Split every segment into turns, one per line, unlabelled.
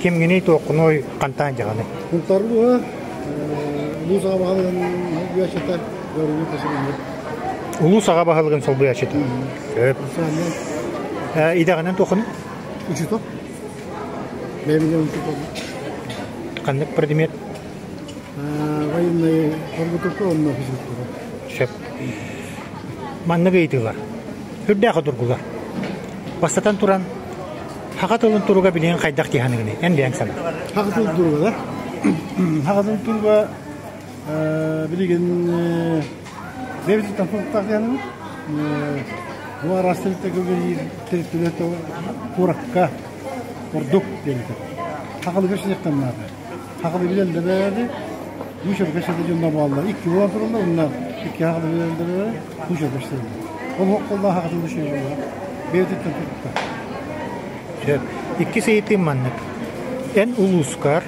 Кимҥиний, туоххунуй, хантаан дьаҕаный?
Кунтарлуһа улуус аҕа баһылыгын солбуйааччыта Гаврил Касымович.
Улуус аҕа баһылыгын солбуйааччыта. Сөп. Идэҕинэн туоххунуй?
Учутал. Бэйэминэн учутал.
Ханнык предмет?
Военный подготовка уонна физкультура.
Сөп. Маннык ыйытыылар. Үрдээх одургулар. Бастатан туран, Саха тылын туруга билигин хайдах дии саныыгыный? Эн бэйэҥ санаа.
Саха тылын туруга да? Саха тылын туруга билигин бэйэбититтэн тутулуктаах дии саныыбын. Бу араас тэрилтэ үлэлиир тэрилтэлэр куоракка ордук диэн этэр. Сахалыы көрсүөхтэн наада. Сахалыы билэллэр нуучча кэпсэтэ дьоннор бааллар. Икки буолан тураллар, уонна икки сахалыы билэллэр нуучча кэпсэтэллэр. Ол холлоох саха тылын үчүгэй буолла. Бэйэтиттэн тутта.
Сөп. Иккис ыйытыым маннык. Эн улуускар,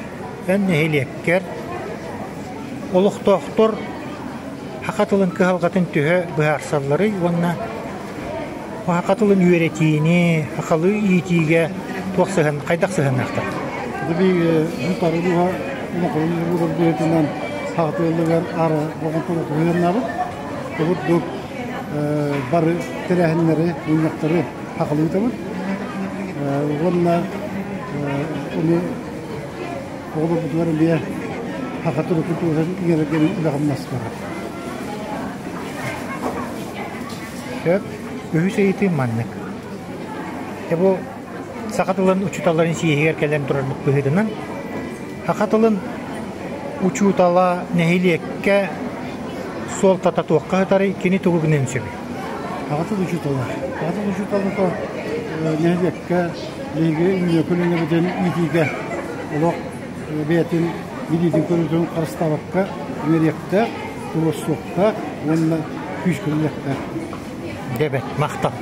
эн нэһилиэккэр олохтоохтор саха тылын кыһалҕатын төһө быһаарсалларый уонна Саха тылын үөрэтиини, сахалыы иитиигэ туох сыһыан, хайдах сыһыаннаахтар?
Биһиги Сунтаар улууһа улахан улууһун быһыытынан саха тылыгар аара болҕомтону сыһыаннаабыт. Ол курдук бары тэрээһиннэри, мунньахтары сахалыы ыытабыт. Уонна ону оҕолорбутугар эмиэ саха тылын культуратын иҥэрэргэ үлэ-хамнас барар.
Сөп. Үһүс ыйытыым маннык. Дьэ бу саха тылын учууталларын сиэһигэр кэлэн турарбыт быһыытынан, саха тылын учуутала нэһилиэккэ суолтата туохха сытарый, кини тугу гыныан сөбүй?
Саха тыл учуутала. Саха тыл учуутала нэһилиэккэ биһиги үүнэр көлүөнэбитин иитиигэ олох бэйэтин билиитин-көрүүтүн харыстаабакка үөриэхтээх, туруорсуохтаах уонна күүскэ үлэлиэхтээх.
Дьэ бэрт, махтал.